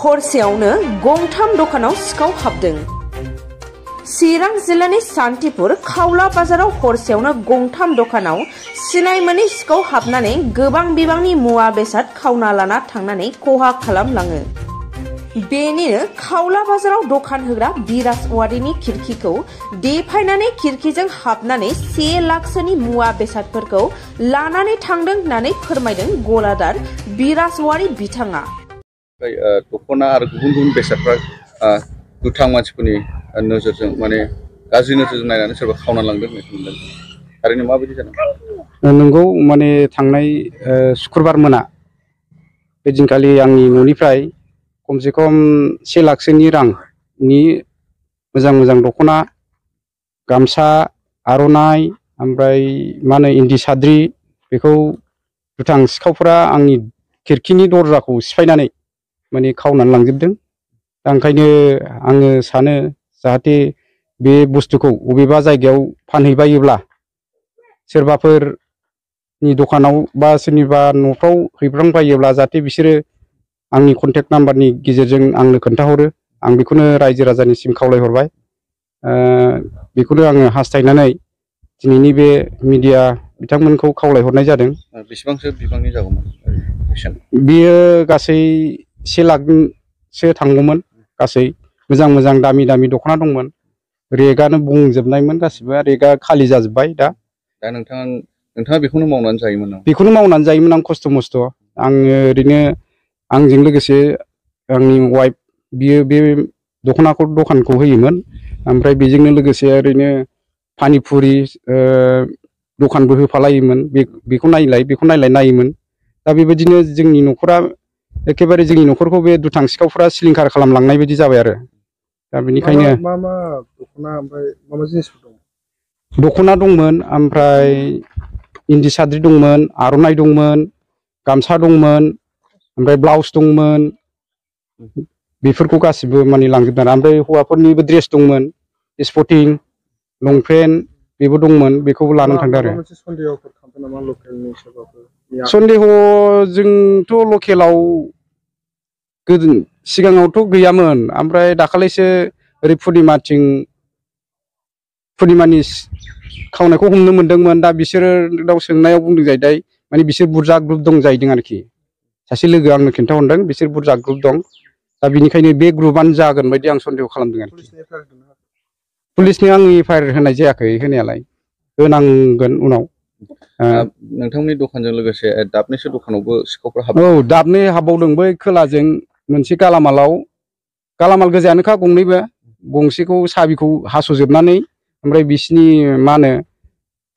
हरसेयावनो गंथाम दखानाव सिखाव हाबदों। चिरां जिल्लानि सान्तिपुर खावला बाजाराव हरसेयावनो गंथाम दखानाव सिनाय मोनै सिखाव हाबनानै गोबां बिबांनि मुवा बेसाद खावना लाना थांनानै खहा खालामलाङो। बेनिनो खावला बाजाराव दखान होग्रा बिराज औवारिनि खिरखिखौ देफायनानै खिरखिजों हाबनानै 1 लाखसोनि मुवा बेसादफोरखौ लानानै थांदों होननानै फोरमायदों गलादार बिराज औवारि बिथाङा। दखना आरो गुबुन गुबुन बेसादफ्रा दुथां मानसिफोरनि नोजोरजों माने गाज्रि नोजोरजों नायनानै सोरबा खावना लांदों होननाय खोनादों। थारैनो माबायदि जादों? नंगौ, माने थांनाय शुक्रबार मोना बे दिनखालि आंनि न'निफ्राय खमसे खम 1 लाखसोनि रांनि मोजां मोजां दखना, गामसा, आर'नाइ, ओमफ्राय मा होनो इन्दि साद्रि, बेखौ दुथां सिखावफोरा आंनि खिरखिनि दरजाखौ सिफायनानै माने खावनानै लांजोबदों। दा ओंखायनो आङो सानो जाहाथे बे बुस्थुखौ बबेबा जायगायाव फानहैबायोब्ला सोरबाफोरनि दखानाव बा सोरनिबा न'फ्राव हैब्रांबायोब्ला जाहाथे बिसोरो आंनि कन्टेक्ट नाम्बारनि गेजेरजों आंनो खोन्थाहरो। आं बेखौनो रायजो राजानिसिम खावलायहरबाय। बेखौनो आङो हास्थायनानै दिनैनि बे मिडिया बिथांमोनखौ खावलायहरनाय जादों। बेसेबांसो बिबांनि जागौमोन? बियो गासै 1 लाखसो थांगौमोन। गासै मोजां मोजां दामि दामि दखना दंमोन। रेगानो बुंजोबनायमोन, गासिबो रेगा खालि जाजोब्बाय। दा नोंथाङा बेखौनो मावनानै जायोमोन नामा? बेखौनो मावनानै जायोमोन आं खस्थ' मस्थ'। आङो ओरैनो आंजों लोगोसे आंनि वाइफ, बियो बे दखानखौ होयोमोन। ओमफ्राय बेजोंनो लोगोसे ओरैनो पानिपुरि दखानबो होफालायोमोन। बेखौ नायलाय नायोमोन। दा बेबायदिनो जोंनि न'खरा एखेबारे जोंनि न'खरखौ बे दुथां सिखावफोरा सिलिंखार खालामलांनाय बायदि जाबाय आरो। दा बेनिखायनो मा दखना ओमफ्राय मा जिनिसफोर दं? दखना दंमोन, ओमफ्राय इन्दि साद्रि दंमोन, आर'नाइ दंमोन, गामसा दंमोन, ओमफ्राय ब्लाउस दंमोन। बेफोरखौ गासिबो माने लांजोबदों। ओमफ्राय हौवाफोरनिबो ड्रेस दंमोन, स्पर्टिं, लंपेन्ट, बेबो दंमोन। बेखौबो लानानै थांदों आरो। सन्देह जोंथ' लकेलाव सिगाङावथ' गैयामोन। ओमफ्राय दाखालिसो ओरै पुर्निमानि खावनायखौ हमनो मोनदोंमोन। दा बिसोरनाव सोंनायाव बुंदों जाहैबाय माने बिसोर बुरजा ग्रुप दं जाहैदों आरोखि। सासे लोगो आंनो खिन्थाहरदों बिसोर बुरजा ग्रुप दं। दा बिनिखायनो बे ग्रुपआनो जागोन बायदि आं सन्देह खालामदों आरोखि। पुलिसनो आं एफआइआर होनाय जायाखै, होनायालाय होनांगोन उनाव। नोंथांमोननि दखानजों लोगोसे दाबनैसो दखानावबो सिखावफोर हाबदों? औ, दाबनै हाबबावदों। बै खोलाजों मोनसे गालामाल गोजायानोखा, गंनैबो। गंसेखौ साबिखौ हास'जोबनानै ओमफ्राय बिसिनि मा होनो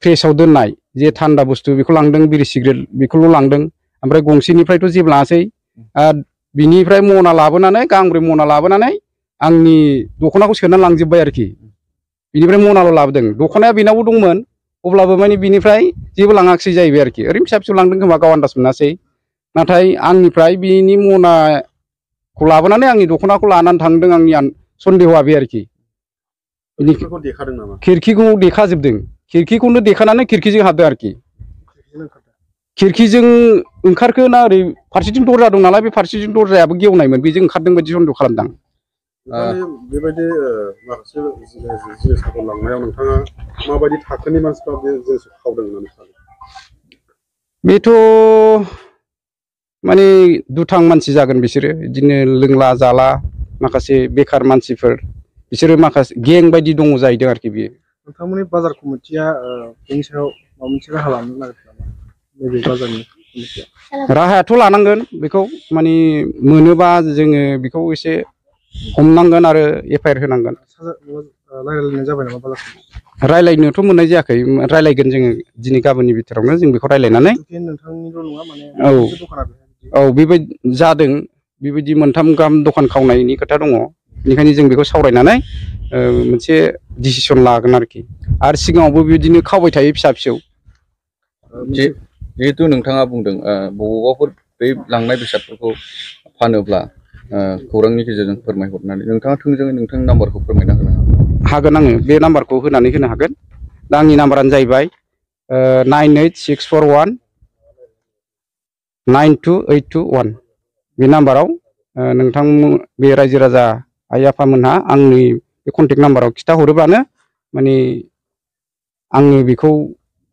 फ्रेसाव दोननाय जे थान्दा बुस्थु बेखौ लांदों। बिरि सिगारेट बेखौल' लांदों। ओमफ्राय गंसेनिफ्रायथ' जेबो लाङासै। बिनिफ्राय मना लाबोनानै, गांब्रै मना लाबोनानै आंनि दखनाखौ सोनानै लांजोब्बाय आरोखि। बिनिफ्राय मनाल' लाबोदों। दखनाया बेनावबो दंमोन, अब्लाबो माने बिनिफ्राय जेबो लाङाखिसै जाहैबाय आरोखि। ओरैनो फिसा फिसौ लांदों खोमा, गाव आन्दाज मोनासै। नाथाय आंनिफ्राय बिनि मनाखौ लाबोनानै आंनि दखनाखौ लानानै थांदों। आंनि सन्देहआ बे आरोखि। खिरखिखौ देखाजोबदों। खिरखिखौनो देखानानै खिरखिजों हाबदों आरोखि। खिरखिजों ओंखारखो ना ओरै फारसेथिं दरजा दं नालाय, बे फारसेथिं दरजायाबो गेवनायमोन, बेजों ओंखारदों बायदि सन्देह खालामदां। बेबायदि माखासे जिनिसफोरखौ लांनायाव नोंथाङा माबायदि थाखोनि मानसिफ्रा बे जिनिसखौ खावदों होननानै सानो? बेथ' माने दुथां मानसि जागोन बिसोरो। बिदिनो लोंला जाला माखासे बेखार मानसिफोर, बिसोरो माखासे गें बायदि दङ जाहैदों आरोखि बियो। नोंथांमोननि बाजार कमिटिया बेनि सायाव माबा मोनसे राहा लानो नागिरदों नामा? नैबे बाजारनि राहायाथ' लानांगोन। बेखौ माने मोनोबा जोङो बेखौ एसे हमनांगोन आरो एफआइआर होनांगोन। रायज्लायनाय जाबाय नामा बाजार? रायज्लायनोथ' मोननाय जायाखै। रायज्लायगोन जोङो दिनै गाबोननि बिथोरावनो। जों बेखौ रायज्लायनानै नोंथांनिल' नङा, माने औ बेबायदि जादों। बेबायदि 3 गाहाम दखान खावनायनि खोथा दङ। बेनिखायनो जों बेखौ सावरायनानै मोनसे डिसिसन लागोन आरोखि। आरो सिगाङावबो बेबायदिनो खावबाय थायो फिसा फिसौ। जिहेतु नोंथाङा बुंदों बबावबाफोर बै लांनाय बेसादफोरखौ फानोब्ला खौरांनि गेजेरजों फोरमायहरनानै, नोंथाङा थोंजोङै नोंथांनि नाम्बारखौ फोरमायना होनो हागोन। आङो बे नाम्बारखौ होनानै होनो हागोन। दा आंनि नाम्बारानो जाहैबाय 9864192821। बे नाम्बाराव नोंथां बे रायजो राजा आइ आफामोनहा आंनि बे कन्टेक्ट नाम्बाराव खिथाहरोब्लानो माने आङो बेखौ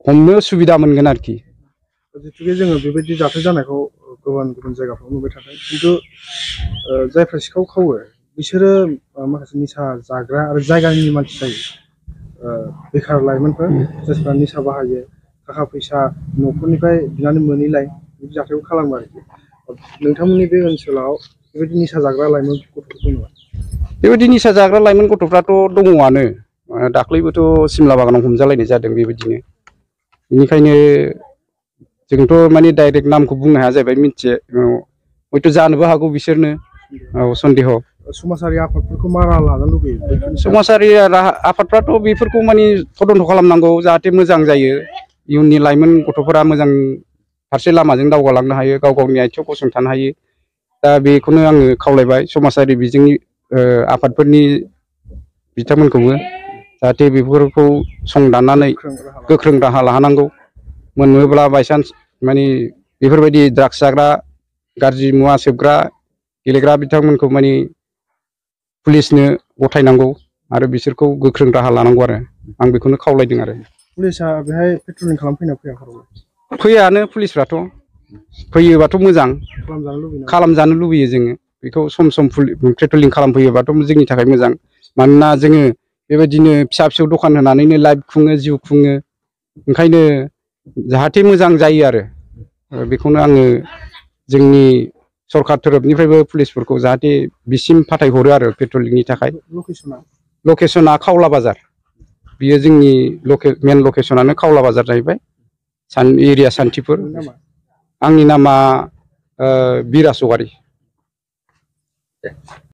हमनो सुबिदा मोनगोन आरोखि। जितुके जोङो बेबायदि जाथाय जानायखौ गुबुन गुबुन जायगाफ्राव नुबाय थादों, खिन्थु जायफ्रा सिखाव खावो बिसोरो माखासे निसा जाग्रा आरो जायगानि मानसि जायो। बेखार लाइमोनफोर जायफ्रा निसा बाहायो, थाखा फैसा न'खरनिफ्राय बिनानै मोनैलाय बिदि जाथायखौ खालामो आरोखि। नोंथांमोननि बे ओनसोलाव बेबायदि निसा जाग्रा लाइमोन गथ'फोर दङ नामा? बेबायदि निसा जाग्रा लाइमोन गथ'फ्राथ' दङआनो। दाख्लैबोथ' सिमला बागानाव हमजालायनाय जादों बेबायदिनो। बेनिखायनो जोंथ' माने डाइरेक्ट नामखौ बुंनो हाया जाहैबाय, मिथियो हयथ' जानोबो हागौ बिसोरनो। औ सन्देह। समाजारि आफादफोरखौ मा राहा लानो लुबैयो? समाजारि आफादफ्राथ' बेफोरखौ माने तदन्त खालामनांगौ, जाहाथे मोजां जायो, इयुननि लाइमोन गथ'फोरा मोजां फारसे लामाजों दावगालांनो हायो, गाव गावनि आथिङाव गसंथानो हायो। दा बेखौनो आङो खावलायबाय समाजारि बिजोंनि आफादफोरनि बिथांमोनखौबो, जाहाथे बेफोरखौ संदाननानै गोख्रों राहा लानांगौ। मोनोब्ला बायसान्स माने बेफोरबायदि ड्राग्स जाग्रा, गाज्रि मुवा सोबग्रा, गेलेग्रा बिथांमोनखौ माने पुलिसनो गथायनांगौ आरो बिसोरखौ गोख्रों राहा लानांगौ आरो आं बेखौनो खावलायदों आरो। पुलिसा बेहाय पेट्रलिं खालामफैना फैयाखै? फैयानो पुलिसफ्राथ'। फैयोबाथ' मोजां, खालामजानो लुबैयो जोङो बेखौ सम सम पेट्रलिं खालामफैयोबाथ' जोंनि थाखाय मोजां। मानोना जोङो बेबायदिनो फिसा फिसौ दखान होनानैनो लाइफ खुङो, जिउ खुङो। ओंखायनो जाहाथे मोजां जायो आरो बेखौनो आङो जोंनि सरकार तरफनिफ्रायबो पुलिसफोरखौ जाहाथे बिसिम फाथायहरो आरो पेट्रलिंनि थाखाय। लकेसना खावला बाजार, बियो जोंनि मेन लकेसनानो खावला बाजार जाहैबाय, एरिया सान्थिपुर। आंनि नामा बिराज औवारि।